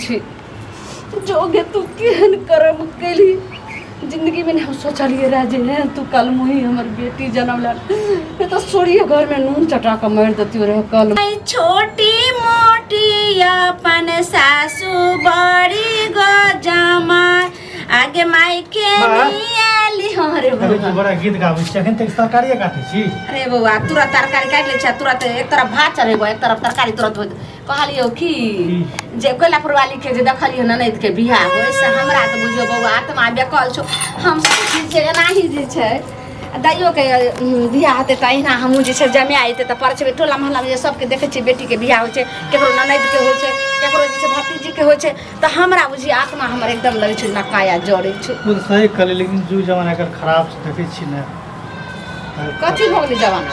छी जोगे तू केहन कर्म केली जिंदगी में हम सोचलिए रहे जे हे तू कल मुही हमर बेटी जन्म ले नहीं तो सोड़िए घर में नून चटा के मार देती रहे कल छोटी मोटी अपन सासू बड़ी गो जमा आगे माई के माँ। नियाली हाँ रे अरे बौआ तू बड़ा गीत गाबै छी अखन तक तरकारिए काटै छी अरे बौआ तुरंत तरकारी काटि लै छै तुरंत एक तरफ भात चढ़ेबो एक तरफ तरकारी तुरंत हो कहलियौ की जे कोयलापुर वाली के जे देखलियै ननैद के बियाह होइ से हमरा तऽ बुझियौ बौआ आत्मा बेकल छौ हम सब चीज छै एनाही जे छै आ दाइयोके बियाह हेतै तऽ अहिना हमहूँ जे छै जमाए अयतै तऽ परछबै टोला मोहल्लामे जे सबके देखै छियै बेटीके बियाह होइ छै ककरो ननैदके होइ छै ककरो जे छै भतीजीके होइ छै तऽ हमरा बुझियौ आत्मा हमर एकदम लगै छै जेना काया जरै छै ओ तऽ सही कहली लेकिन जुग जमाना एकर खराब छै देखै छी ने कथी भऽ गेलै जमाना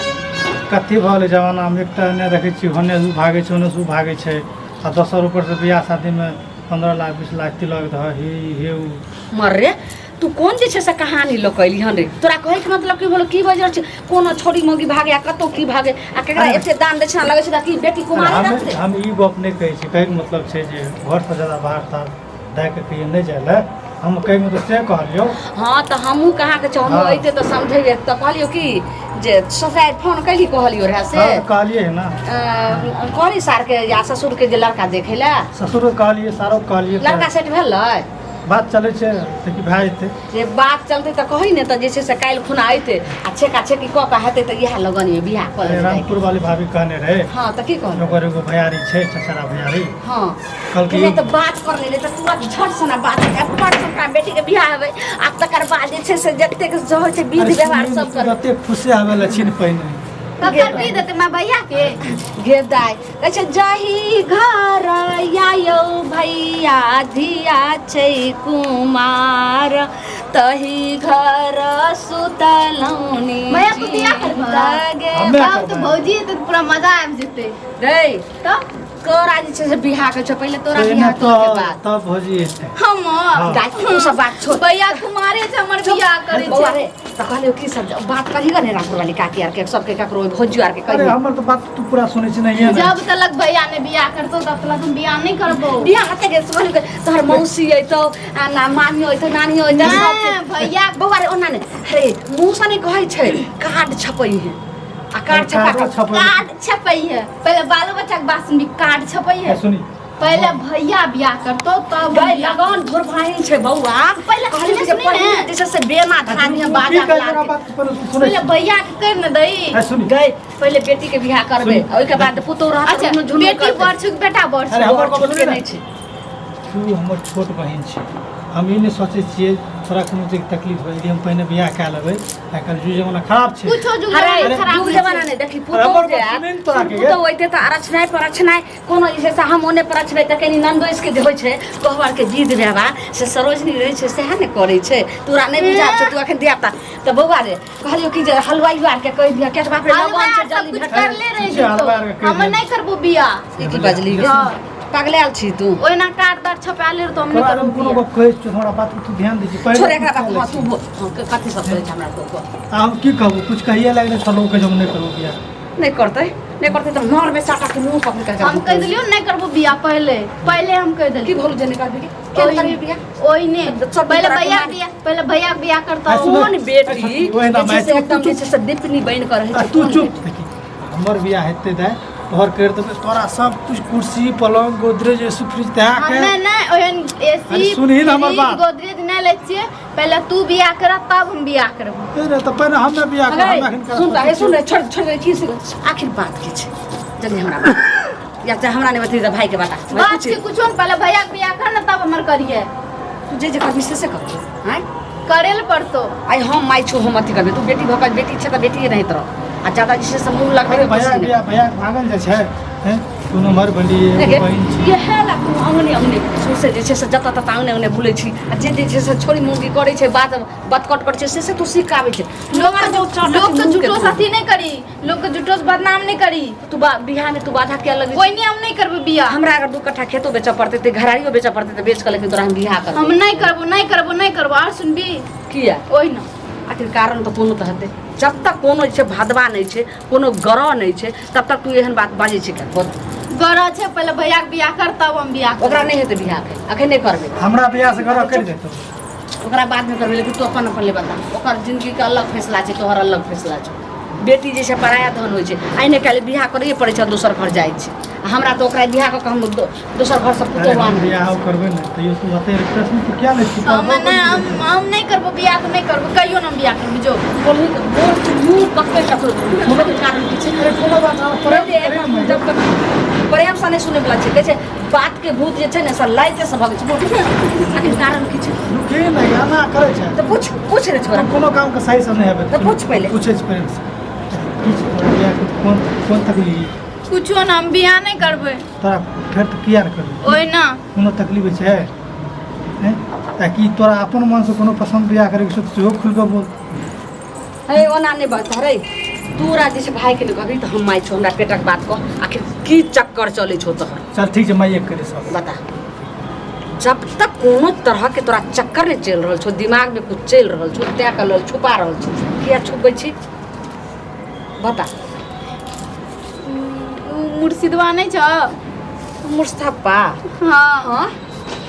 कथी भऽ गेलै जमानामे एकटा एन्ने देखै छियै होने से भागै छै ओन्ने से ओ भागै छै आ दोसर ऊपरसँ बियाह शादीमे 15 लाख 20 लाख तिलक धऽ हे हे उ मर रे तू कोन जे छै से कहानी लऽ कऽ एली हन रे तोरा कहैके मतलब की भेलो की बाजि रहल छी कोनो छोरी मौगी भागे आ कतौ की भागे आ केकरा एते दान दै छै लगै छै तऽ की बेटी कुमारी हम रखतै हम ई गप नहि कहै छी कहैके मतलब छै जे घरसँ ज्यादा बाहर तार दए कऽ कहियो नहि जाइ लए हम कहैके मतलब से कहलियौ हँ तऽ हमहूँ कहाँके छौ हमहूँ हँ। अइते तऽ समझैए तऽ कहलियौ की जे ससुरारि फोन कैली कहलियौ रहए से हँ, कहलियै है ना कहली सारके या ससुरके जे लड़का देखै लए ससुरो कहलियै सारो कहलियै तऽ लड़का सेट भेलै बात चलै छै तऽ की भए जेतै जे बात चलतै तऽ कही ने तऽ जे छै से काल्हि खुना अयतै आ छेका छेकी कऽ कऽ हेतै तऽ इएह लगनमे बियाह कऽ अरे लेबै रामपुर वाली भाभी कहने रहे हँ तऽ की कहलहुँ ओकर एगो भैयारी छै चचरा भैयारी हँ कहलकै नहि तऽ बात कर लेले तऽ तुरंत झट सना बात है परसों ओकरा बेटी के बियाह हेबै आ तकर बाद जे छै से जतेक जे होइ छै विध अरे व्यवहार सुनी सब ने, कर तू एते खुशी आबै ला छिन पहिने ककर पी देतै माँ भैया के गे दाइ कहै छै जही घर आयौ भैया धिया छै कुमार तही घर सुतलौनी भैया, तू बियाह करबह? गे हमे तब तऽ करबै। भौजी तऽ पूरा मजा आबि जेतै रे तऽ तोरा जे छै से बियाह के छौ पहिले तोरा पहिने बियाह तो के बाद तब भौजी एतै हम हाँ। दाइ तू सब बात छोड़ भैया कुमारे छै हमर बियाह करै बौआ छै रे तऽ कहलियौ की सब बात कही ने रामपुर वाली काकी आर के सबके ककरो भौजी आर के अरे कही हमर तऽ बात तू पूरा सुनै छी नहीं ने जब तलक भैया ने बियाह करतौ तब तलक हम बियाह नहीं करबो बियाह हते के कहलियौ के तोहर मौसी अइतौ आ ना मामी अइतौ नानी अइतौ सब नहि भैया बौआ रे ओना ने अरे मुँह से नहि कहै छै कार्ड छपै है आ कार्ड छपा कार्डो कऽ छपै कार्ड छपै है पहिले बालो बच्चा के बात सुनबी कार्ड छपै है ए, सुनी पहिले भैया बियाह करतौ तब हम गई बियाह लगन धुरभाही छै बौआ पहिले कहलियौ कि जे सुनी ने। पहिले जे छै से बेना धानी तू की बाजा कहै ला हमरा के। बात पर तू सुनै पहिले भैया के कर ने दई ए, सुनी गई पहिले बेटी के बियाह करबै सुनी। ओहिके बाद पुतोह रहत अच्छा दुनू झुनू बेटी करतै। बड़ छौ कि बेटा बड़ अरे छौ हमर गप छोटके सुनी ने नहि छै तू हमर छोट बहिन छी हम ई नहि सोचै छियै तोरा कोनो चीजके तकलीफ होइ यदि हम पहिने बियाह कए लेबै आइ काल्हि जुग जमाना खराब छै कुछो जुग अरे जमाना खराब युग नहि जमाना छै। नहि देखी अरे पुतोह हमर जे बात आयत, सुनै ने तोरा के गे। पुतोह अयतै तऽ अरछनाइ परछनाइ कोनो जे छै से हम ओने परछबै तऽ कनि ननदोसके जे होइ छै कोहबर के विध व्यवहार से सरोजनी रहै छै सएह ने करै छै तोरा नहि बुझायल छौ तू अखन धियापुता तऽ बौआ रे कहलियौ कि जे हलवाइ आरके कहि दिअ किया तऽ बाप रे हलवाइ लगन छै आर सब जल्दी कुछ भेट करले रहि छै, हलवाइ आरके जेतौ कहि हम दियौ। नहि करबो बियाह ई की बजली गे हँ। पगलायल छी तू ओहिना कार्ड तार्ड छपा ले तो हम नहि तोरा करबो हम कोनो बियाह गप कहै छियौ हमरा बात तू ध्यान दै छी छोड़ पहिले एकरा बात तू हँ तू बोल हँ कथी सब कहै छै हमरा तो कह। आ हम की कहबू कुछ कहिए लागि छलौ के जे हम नहि करबो बियाह नहि करतै नहि करतै तऽ नर में साटा के मुंह पकड़ के हम कहि देलियौ नहि करबो बियाह पहिले पहिले हम कहि की देलियौ भोल जे नहि करबी के केना करबी बियाह ओहिने सब पहिले तोरा भैया कुमार- बियाह पहिले भैया के बियाह करतौ आ सुनो। कोन बेटी ओहिना जे छै से माय, एकदम जे छै से दीपनी बनि कऽ रहै आ छै तू कोन चुप बेटी? देखी हमर बियाह हेतै दाइ तोहर करि देबै तोरा सब कुछ कुर्सी पलङ्ग गोदरेज एसी फ्रिज दए के हमे नहि ओहन एसी अरे सुनही ने हमर बात। गोदरेज नहि लै छियै पहिले तू बियाह कर तब हम बियाह करबो ए रे तऽ पहिने हमे बियाह कर अरे, हम एखन सुन तऽ हे सुन रे, छोड़ छोड़ दे, की से आखिर बात की छै जल्दी हमरा बता। या चाहे हमरा नहि बतेली तऽ भाई के बता भाई बात पूछ छै कुछो ने पहिले भैया के बियाह कर ने तब हमर करिए तू जे जे करबी से से करबी आँय करे ले पड़तो आइ हम माय छौ हम अथी करबै तू बेटी भऽ कऽ बेटी छै तऽ बेटिए रहैत रह आ ज्यादा जे छै से मुँह लगबै अरे भैया बियाह भैया के भागल जाइ छै हैं तू नम्हर भेली एगो बहिन छी इएह ला तू अङ्गने अङ्गने सौँसे जे छै से जतऽ ततऽ अङ्गने अङ्गने बुलै छी आ जे जे छै से छोरी मौगी करै छै बात बतकट करै छै से से तू सीख कऽ आबै छै लोक मार के जो चढ़ लोक के मुँह के झूठो तू। साथी नहीं करी लोक के झूठो से बदनाम नहीं करी तू बियाह में तू बाधा किया लगे कोई नहीं हम नहीं करबो बियाह हमरा अगर 2 कट्ठा खेतो बेचऽ पड़तै तऽ घरारियो बेचऽ पड़तै तऽ बेच कऽ लेकिन तोरा हम बियाह करबै हम नहीं करबो नहीं करबो नहीं करबो और सुनबी किया ओहि ना आखिर कारण तऽ कोनो तऽ हेतै जब तक कोनो जे छै भदवा नहि छै कोनो ग्रह नहि छै तब तक तू एहन बात बाजै छै किया बोल गरह छै, पहिले भैया के बियाह कर तब हम बियाह करबै। ओकरा नहि हेतै बियाह के, अखन नहि करबै। हमरा बियाह से गरह करि देतौ। ओकरा बादमे करबै, लेकिन तू अपन अपन ले बता। ओकर जिंदगीके अलग फैसला छै, तोहर अलग फैसला छै। बेटी जे छै पराया धन होइ छै। आइ ने काल्हि बियाह करैए पड़ै छै, दोसर घर जाइ छै। आ हमरा तऽ ओकरा बियाह कऽ कऽ हम दोसर घरसँ अरे पुतोहु हम आनबै। बियाह करबै ने तैयो तू ओते प्रश्न तू किया लै छी? हम नहि, हम नहि करबो बियाह, तऽ नहि करबो, कहियो ने हम बियाह करबो जो। बोलही तऽ बोल, तू मुँह पकड़ै ककरो बोलैके कारण की छै? अरे कोनो बात ना, प्रेम पहिले प्रेम है। जब तक प्रेम से नहि सुनै वला छै, कहै छै बात के भूत जे छै ने से लाइते से भगै छै। बोल, आखिर कारण की छै? रुके नहि, एना करै छै। तऽ पूछ, पूछ रे छोरा। कोनो काम के सही से नहि हेबै। तऽ पूछ पहिले। पूछै छी प्रेम से की छै तोरा बियाह के कोन कोन तकलीफ? कुछो ना, हम बियाह नहि करबै। तोरा फेर तऽ किया नहि करबै? ओहिना। कोनो तकलीफ छै हैं? ताकि तोरा अपन मनसँ कोनो पसन्द बियाह करैके छौ तऽ सेहो खुलि कऽ बोल। हे, ओना नहि बजता रे। तोरा जे छै भाइके नहि कहबही तऽ हम माय छौ, हमरा पेटक बात कह, आखिर की चक्कर चलै छौ तोहर? चल ठीक छै, माइए करे सब। बता, जब तक कोनो तरह के तोरा चक्कर नहि चलि रहल छौ, दिमागमे कुछ चलि रहल छौ, तैं के लेल छुपा रहल छी। किया छुपबै छी, बता। उ मुर्शिदवा नहि छौ? मुस्तफा? हाँ। हाँ,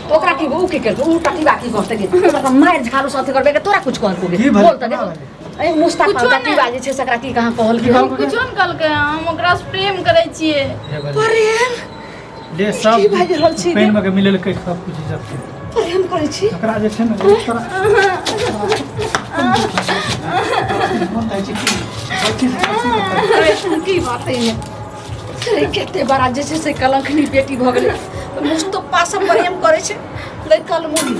तऽ ओकरा की, उ की केलकै? उ टटीबा की कहतै गे? ओकरा तऽ मारि झाड़ू से अथी करबै के तोरा कुछ कहलको गे? की भेलै? बोल तऽ। केना गे। भेलै? ए मुस्तफा। कुछो नहि। टटीबा जे छै से एकरा की कहाँ कहलकै? की कहलकै? कुछो नहि कहलकै, हम ओकरा से प्रेम करै छियै। हे भले। प्रेम? ले सब की बाजि रहल छी गे? पानिमे के मिलेलकै सब कुछ इज्जत के। प्रेम करै छी? एकरा जे छै ने तोरा मन तऽ होइ छै कि बच्ची से बच्ची के अरे, की बात है अरे, कते बड़ा जे छै से कलंकनी बेटी भऽ गेलै। मुस्तफा से प्रेम करै छै लड़कल मुही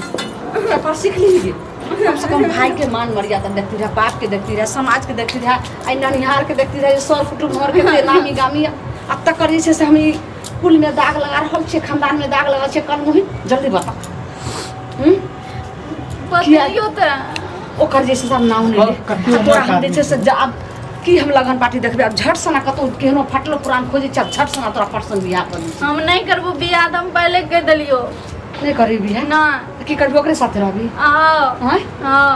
तकर सीख ली गे। कम से कम भाई के मान मर्यादा देखती रहे, बाप के देखती रहे, समाज के देखती रहे, आई ननिहार के देखती रहे, सर कुटुम्ब घर के ते नामी गामी। आ तकर जे छै से हम ई कुल में दाग लगा रहल छियै, खानदान में दाग लगा छियै। कल मुही जल्दी बता। हम्म? बतैयो तऽ। ओकर जे छै से हम नाम नहि ले। कते आ तोरा उमर हम जे छै से आब की हम लगन पार्टी देखबै? आब झट सना कतौ केहनो फटलो पुरान खोजै छै, आब झट सना तोरा परसन बियाह कर दै छी। हम नहि करबो बियाह, तऽ हम पहिले कहि देलियो। नहि करबी बियाह? नहि। तऽ की करबी, ओकरे साथे रहबी? हाँ। आँय? हाँ।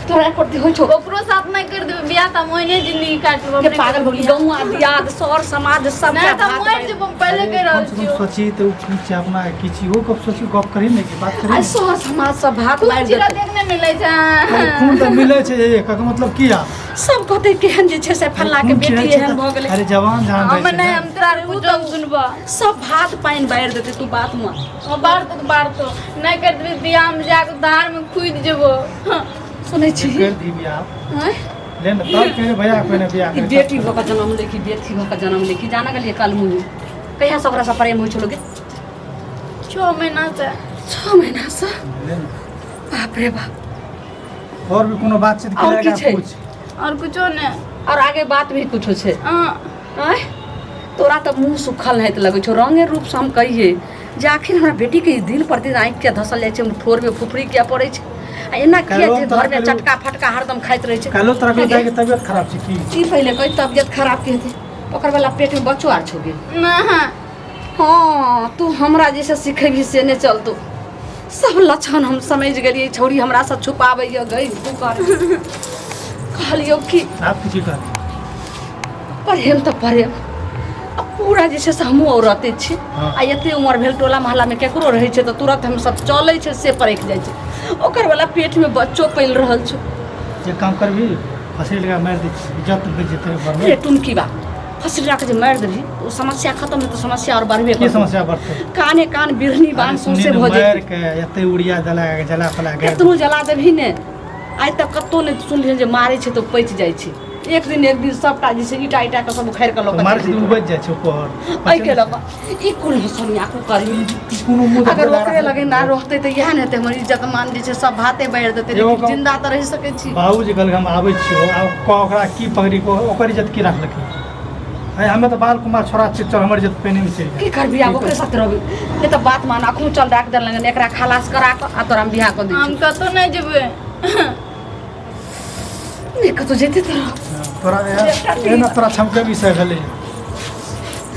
तोरा एको रत्ती होइ छौ? ओकरो साथ नहि कर देबै बियाह तऽ हम ओहिने जिंदगी काटि लेबै। हम के नहि पागल करबै भऽ गेली? बियाह। गौआ दियाद सर समाज सब। नहि तऽ हम मरि जेबो, हम पहिले कहि रहल कम से कम छियौ। सोची तऽ ओ की छै अपना की छी, ओ गप सोची, गप करी ने कि बात करी आइ ने। सर समाज सब भात खून मारि चिरा देतै। देखने मिलै छै। अरे खून तऽ मिलै छै, एकर मतलब की आ सब कहतै केहन जे छै से फल्ला के खून चिरै बेटी छै एहन तऽ- भऽ गेलै। अरे जवान जहान हम रहै छै नहि ने। हम तोरा कुछो नहि सुनबऽ। सब भात पानि बारि देतै, तू बात मान। हम बारतो तऽ बारतो, नहि कर देबै बियाह, हम जाके धार में कूदि जेबो। सुनै छी? कर दी बियाह। आँय? ले ने तब कहे भैया पहिने बियाह ई करे। बेटी भऽ कऽ जनम लेखी, बेटी भऽ कऽ जनम लेखी, जाना गेलियै कल मुँह। कहिया से ओकरासँ प्रेम होइ छलो गे? 6 महीना से। 6 महीनासँ? ले ने। बाप रे बाप। और भी कोनो बातचीत और की के छै? पूछ। और कुछो नहि। और आगे बात भी कुछो छै? हाँ। आँय, तोरा तऽ मुँह सुखल नहि लगै छौ। रंगे रूपसँ हम कहियै जे आखिर हमरा बेटीके ई दिन प्रतिदिन आँखि किया धसल जाइ छै, ठोरमे फुफरी किया पड़ै छै आ एना किया काल्हि जे तोरा घरमे कहलियौ- चटका फटका हरदम खाइत रहै छै? काल्हो तोरा दाइ के तबियत खराब छै की? की पहिले कही, तबियत खराब के हेतै? ओकर वाला पेटमे बच्चो आर छौ गे? नहि। हाँ, तू हमरा जैसे सिखेबही से नहि चलतौ। सब लक्षण हम समझि गेलियै, छौड़ी हमरासँ छुपाबैया गई। तू कर कहलियौ कि आप की कहली? प्रेम तऽ प्रेम आ पूरा जे छै से हमहूँ औरते छी। हाँ। आ एते उमर भेल, टोला मोहल्लामे केकरो रहै छै तऽ तुरंत हम सब चलै छै से परखि जाइ छै। ओकर वाला पेटमे बच्चो पलि रहल छै। एक काम करबी, फसरी लगा मारि दै छी, इज्जत बचि जेतै घरमे। रे टुनकी बा, फसली राख जे मारि देबही ओ समस्या खतम हेतै? समस्या आओर बढ़बे की करतौ। समस्या बढ़तै? काने कान बिढ़नी बान अरे सुनी सौंसे ने, भऽ जेतै। मारि के एते उड़िया जला जला फला के केतनो जला देबही ने, आइ तक कतहु नहि सुनलियै जे मारै छै तऽ पचि जाइ छै। एक दिन एक दिन सबटा जे छै ईटा ईटा के सब उखाड़ि कऽ लऽ कऽ मारै छै चलि तऽ जेतौ। उबजि जाइ छै ऊपर। एहिके लऽ कऽ ई कोन सोनिया को करी? कोनो मुँह अगर ओकरे लगे ना रहतै तऽ इएह ने हेतै, हमर इज्जत मान जे छै सब भाते बारि देतै। एगो लेकिन जिंदा तऽ रहि सकै छी। बाबूजी कहलकै हम आबै छियौ। आब कह ओकरा की पकड़ी कऽ ओकर इज्जत की राखलकै? अरे हमे तऽ बाल कुमार छोड़ा छियै, चल हमर इज्जत पेने मे चलि की करबी आब? ओकरे साथ रहबी? नहि तऽ बात मान, अखनो चल डाक दर लगन, एकरा खलास करा कऽ आ तोरा हम बियाह कऽ दै हम छी। कतहु नहि जेबै। नहि कतौ जेतै तऽ तोरा एना तोरा छमके विषय भेलै।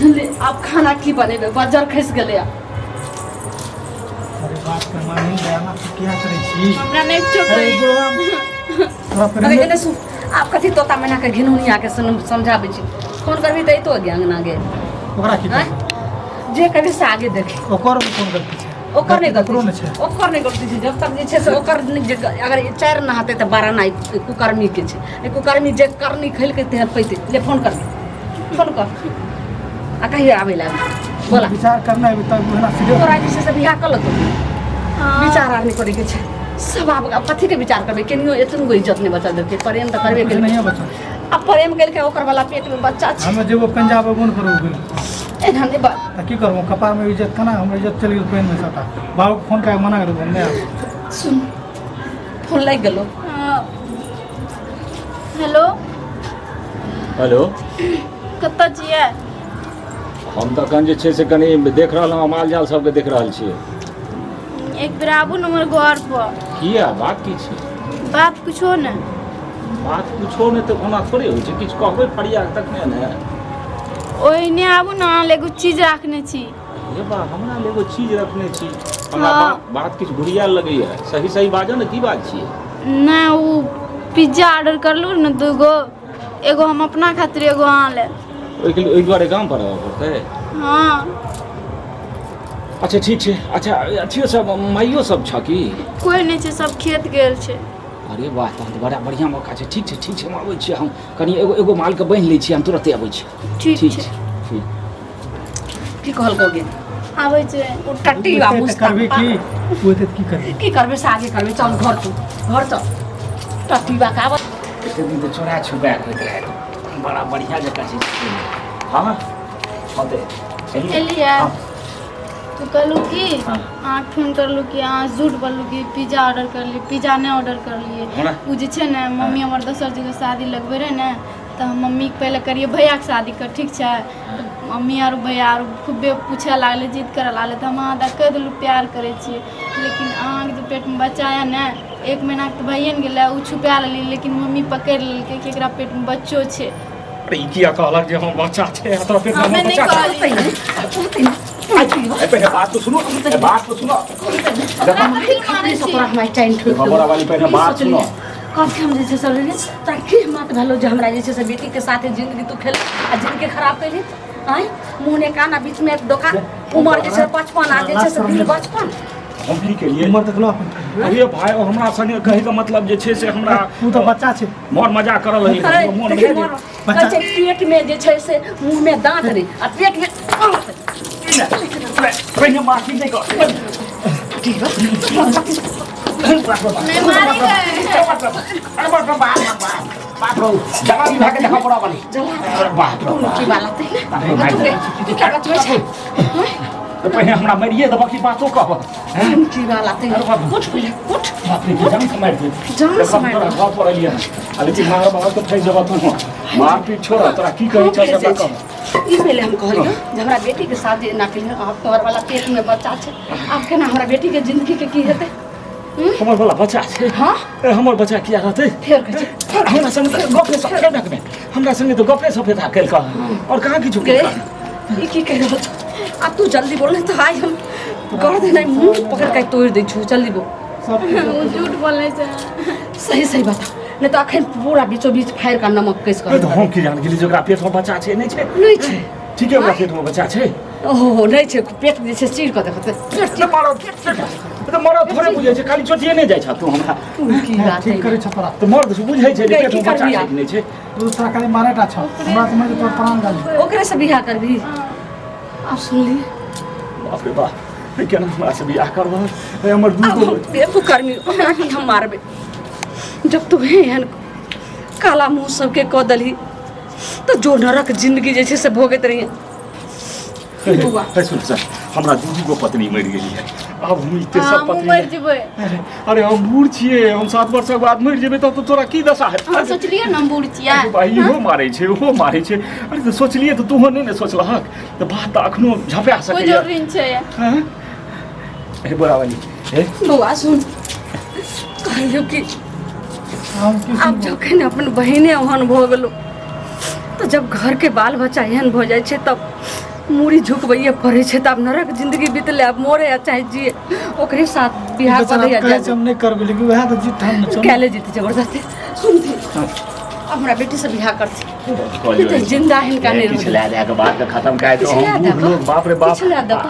ले, आब खाना की बनेबै? बजर खसि गेलै आब। अरे बात के मानी जाना, तू किया करै छी? हमरा नहि छौ अरे कही। बुढ़वा तोरा अरे प्रेम एने सुन, आब कथी तोता मैना के घिनौनिया के समझाबै छी? फोन करबी तऽ अयतो गे अंगना गे। ओकरा की आँय? करबै? जे कभी से आगे देखे। ओकर कोन गलती छै? ओकर नहि ओकरो गलती नहि छै। छै। ओकर नहि गलती छै। जब तक जे छै से ओकर नहि जे अगर चारि नहाते तऽ 12 नाइ कुकर्मीके छै। ई कुकर्मी जे करनी खेलकै तेहन पैते। ले फोन कर, फोन कर आ कहियो आबै लए बोला। विचार करना है तब ओहिना सीधे तोरा जे छै से बियाह कऽ लेतौ। हाँ। विचार आर नहि करैके छै सब। आब कथीके विचार करबै? केनियो एतनो गो इज्जत नहि बचल देलकै। प्रेम तऽ करबे कुछ केलकै। नहीं बचल। आ प्रेम केलकै, ओकर वाला पेटमे बच्चा छै। हमे जेबो पंजाब अबो ने करबो गेल। एना नहि बात। तऽ की करबो? कपारमे इज्जत केना? हमर इज्जत चलि गेल पानिमे सबटा। बाबूके फोन कए कऽ मना कर देबो, हम नहि आबो। सुन, फोन लागि गेलो। हाँ। हेलो। हेलो। कतऽ छियै? हम तऽ एखन जे छै से कनि देख रहल हँ, माल जाल सबके देख रहल छियै। एक बेर आबू ने हमर घर पर। किया, बात की छै? बात कुछो ने। बात कुछो नहि तऽ ओना थोड़े होइ छै, किछु कहबै फरिया तखने ने। ओहिने आबू ने, अहाँ लए एगो चीज राखने छी। हे बा, हमरा लए एगो चीज रखने छी? हमरा हाँ। बात बात किछु घुरियाल लगैया, सही सही बाजऽ ने, की बात छियै? नहि, ओ पिज्जा ऑर्डर करलहुँ ने दूगो, एगो हम अपना खातिर, एगो अहाँ लए। ओहिके लिए, ओहि दुआरे गाम पर आबऽ पड़तै? हाँ। अच्छा ठीक छै। अच्छा अथियो सब, माइयो सब छ की? कोइ नहि छै, सब खेत गेल छै। अरे वाह, तहन तऽ बड़ा बढ़िआँ मौका छै। ठीक छै, ठीक छै, हम अबै छी। हम कनि एगो एगो मालके बान्हि लै छी, हम तुरते अबै छी। ठीक। ठीक छै। छै, ठीक। की कहलकौ गे? आबै छै। ओ टट्टी बा तऽ मुस्ता। करबी की? ओ एतै तऽ की करबी? की करबै से आगे करबै। चल घर, तू घर चल, टट्टी बा का। एते दिन तऽ चोरा छुपा कऽ होइत रहै, बड़ा बढ़िआँ जकाँ छै। हँ हँ, तऽ एलियै। एलियै। हँ। तो कहलहुँ कि हाँ। अहाँके फोन करलहुँ कि अहाँ झूठ बोललहुँ कि पिज्जा ऑर्डर करलियै, पिज्जा नहि ऑर्डर करलियै। हमरा? ओ जे छै ने, मम्मी हमर दोसर जगह शादी लगबै रहै ने, तऽ हम मम्मीके पहिले करियै भैयाके शादी कर, ठीक छै? तऽ मम्मी आरो भैया आरो खूबे पूछए लागलै, जिद करऽ लागलै, तऽ हम अहाँ दऽ कहि देलहुँ प्यार करै छियै, लेकिन अहाँके जे पेटमे बच्चा यऽ ने, एक महीनाके तऽ भइए ने गेलै, ओ छुपा लेलियै, लेकिन मम्मी पकड़ि लेलकै कि एकरा पेटमे बच्चो छै। अरे ई किया कहलक जे हम बच्चा छै? आ तोरा पेटमे हमे हमर नहि बच्चा छै? कहलियै। ए, पहिले बात तो सुनो, ए, बात तो सुनो। ओकरा कथी लए मारै छी? तोरा हमरा टाइम ठोकि देखो बड़ा वाली, पहिले बात सुनो। कथी हम जे छै से रे तोरा की हिम्मत भेलो जे हमरा जे छै से बेटीके साथे जिंदगी तू खेल आ जिंदगी खराब कैली? आँय, मुँह ने कान आ बीचमे एक दोकान, उमर जे छै 55 आ जे छै से दिल बचपन। हम की केलिए? उमर देखलो अपन। अरे भाई, ओ हमरा संगे कहैके मतलब जे छै से हमरा ओ तऽ बच्चा छै। मोर मजा करल रही, मोन देखी, भेल। कहै छै पेट में जे छै से मुँह में दाँत नहि आ पेट में दाँत। पहिने माफी नहि कर। नहि मारी गए। अरे बाप रे बाप, बाप रे, जला भी भागे देखा पड़ा वाली। अरे बाप रे बाप। की बात है ने? तू तू क्या बचबै छै? तऽ पहिने हमरा मारिए देबऽ कि बातो कहबऽ? की बात है? अरे बाप। उठ पहिले, उठ। बाप रे, जान से मारि दे। जान से मारि तोरा दे। घर पर एलियै आ लेकिन मार मार तऽ फँसि जेबऽ तू। मार पीट छोड़, तोरा की कहै छौ से हमरा कह। ई पहिले हम कहलियौ जे हमरा बेटीके साथ जे एना केलियै, आब तोहर वाला पेटमे बच्चा छै, आब केना हमरा बेटीके जिंदगीके की हेतै? हमर वाला बच्चा छै? हँ। ए, हमर बच्चा किया रहतै? फेर कहै छै। हमरा संगे तऽ गपे सप रखबे, हमरा संगे तऽ गपे सप हेता केलक और कहाँ किछु गे केलक। ई की कहि रहल छौ? आ तू जल्दी बोल, नहि तऽ आइ हम कर देना, मुँह पकड़ के तोड़ि दै छौ। जल्दी बोल। सब ओ झूठ बोलै छै। सही सही बता, नहि तऽ अखन पूरा बीचो बीच फाड़ि कऽ नमक कसि ए, कऽ। तऽ हम की जान गेली जे ओकरा पेटमे बच्चा छै नहि छै? नहि छै। ठीके, ओकरा पेटमे बच्चा छै। ओहो, नहि छै। पेट जे छै चीर कऽ देखतै पेट। तऽ मरद तऽ मरद थोड़े बुझै छै, खाली चोटिए नहि जाइ छ तू हमरा। की बात ठीक है? करै छौ तोरा। तऽ मर्द से बुझै छै जे गै, पेटमे की बच्चा करबिही छै आब? कि नहि छै। तू तोरा खाली मारेटा छौ, हमरा समझ तोर प्राण डाली। ओकरे से बियाह करबही? आब सुनली? बाप रे बाप, ई केना हमरा से बियाह करबह? ए, हमर दू आब गो हम बेवकूफ कर्मी, ओकरा की हम मारबै? जब तू एहन काला मुँह सबके कऽ देलही तऽ जो नरक जिंदगी जे छै से भोगैत रहिए बौआ। हे, सुन सर, हमरा दू दू गो पत्नी मरि गेली है, आब हम ई तेसर हमहूँ पत्नी। मरि जेबै। अरे अरे, हम बूढ़ छियै, हम 7 वर्षक बाद मरि जेबै, तब तऽ तोरा की दशा हेतै? अहाँ सोचलियै ने हम बूढ़ छियै? अरे भाई, इहो मारै छै, ओहो मारै छै। अरे तऽ सोचलियै तऽ तूहो नहि ने सोचलहक, तऽ बात तऽ अखनो झपा कोइ सकैया। जरूरी नहि छै। हँ? हे बोरावाली, हे। बौआ सुन, कहियो कि हम की आब सुनबो? जखन अपन बहिने ओहन भऽ गेलो तऽ जब घरके बाल बच्चा एहन भऽ जाइ छै तब मूड़ी झुकबैए पड़ै छै। तऽ आब नरक जिंदगी बीतलै, आब मरे आ चाहे जिए, ओकरे साथ बियाह कऽ बेचारा दैया। कहै छै हम नहि करबै, लेकिन वएह तऽ जीत ठान ने छौ। कैले जीते जबरदस्ती। सुनती, हमरा बेटी से बियाह करथिन। ई तऽ जिंदा हिनका नहि किछु रहल। लए दए के बात के खत्म कए दो। किछु लए हम दए बूढ़ कऽ। लोग, बाप रे बाप। किछु लए दए कऽ।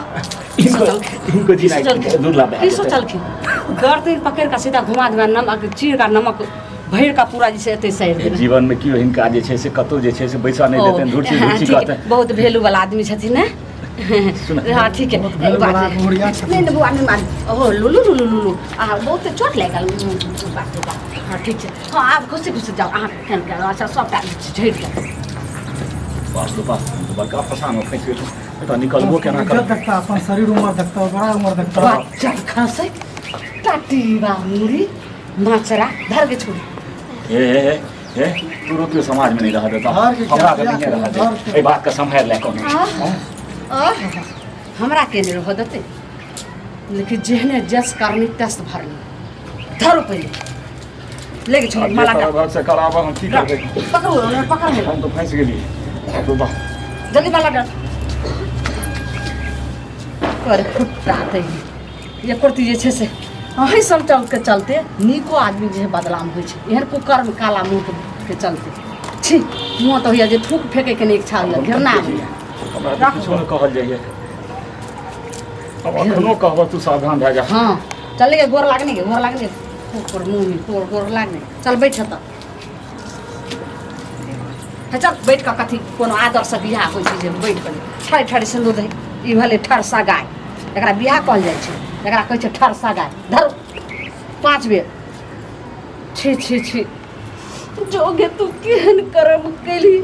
इनको इनको की जीना सोचलखिन? दुर्लभ भए की जेतै। सोचलखिन? गर्दन पकड़ि कऽ सीधा घुमा देबै, नमक चीर कऽ नमक भरि कऽ पूरा जे छै एतै सड़ि देबै। जीवन में केओ हिनका जे छै से कतौ जे छै से बैसऽ नहि ओ, देतनि, धुरछी हाँ, धुरछी ठीक है, कहतनि। बहुत वैल्यू वाला आदमी छथिन ने। सुन। हाँ ठीक है। बहुत वैल्यू बात वाला है। बुढ़िया छथिन। नहीं नहीं, बुआ नहीं मान। ओहो लुलु लुलु लुलु, अहाँ बहुत चोट लागि गेल। बाप रे बाप। हाँ ठीक छै। हाँ आब खुशी खुशी जाउ अहाँ। केन के अच्छा सबटा झड़ि गेल। बाप रे बाप, हम तऽ बड़का फसामे फँसि गेलहुँ। एतऽ निकलबो केना इज्जत करब? देखता, अपन शरीर उमर देखता, बड़ा उमर देखता। बच्चा खसै टाटी बा मुड़ी माचरा धर के छोड़ी। हे हे हे हे, तू रोकियो, समाज में नहीं रह देता। धर के हमरा के क्या नहीं रह धर दे। के। एहि बात के सम्हारि ले कोनो। आह, हमरा के नहि रहऽ देतै, लेकिन जेहने जस करनी तस भरनी। धरू पहिले लेके छोड़ी माला का। घर से कराबऽ, हम की करबै? पकड़ू, पकड़। हम तऽ फँसि गेलियै, बाप रे बाप। जल्दी माला डाल कर खुट्टा तै। ये कुर्ती जे छै से अहीं सब चल के चलते नीको आदमी जे है बदनाम होइ छै एहन कुकर्म काला मुँह के चलते। छी, मुँह तऽ होइया जे थूक फेंके के नहि इच्छा होइया, घृणा होइया। हमरा तऽ किछो नहि कहल जाइए अब। अखनो कहबऽ, तू सावधान भए जा। हाँ चल गे, गोर लागने गे, गोर लागने। गोर मुँह में गोर गोर लागने। चल बैठ तऽ। हे चल बैठ कऽ। कथी कोनो आदरसँ बियाह होइ छै जे बैठ कऽ ठड़े ठड़े सिन्दूर दही? ई भेलै ठरसा गाय, एकरा बियाह कहल जाइ छै? एकरा कहै छै ठरसा गाय। धरू 5 बेर। छी छी छी, जोगे तू केहन करम केली?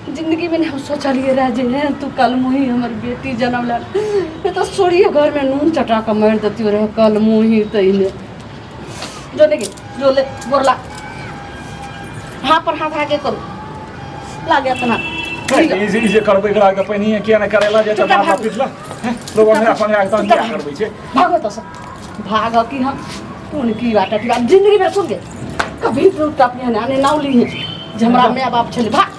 जिंदगी में हम सोचलिए रहे जे हे तू कल मुही हमर बेटी जनम लेल, नहीं तो सोड़िए घर में नून चटा कऽ मारि देतियो रहे कल मुही तैने। जो लेके जो ले, गोरला हाथ पर हाथ आगे करू लागे अपना। ई जे ई जे करबै एकरा तऽ पहिनहिए किया नहि करेला जे चुपचाप मारला भागू। पीटला लोग हमरा पंगरा के तहन चुपचाप किया करबै छै? भागो तो सब भाग की हम कोन की बात है। जिंदगी में सुन के कभी तू टपिया ने आने नाव ली है जे हमरा माय बाप छले। भाग।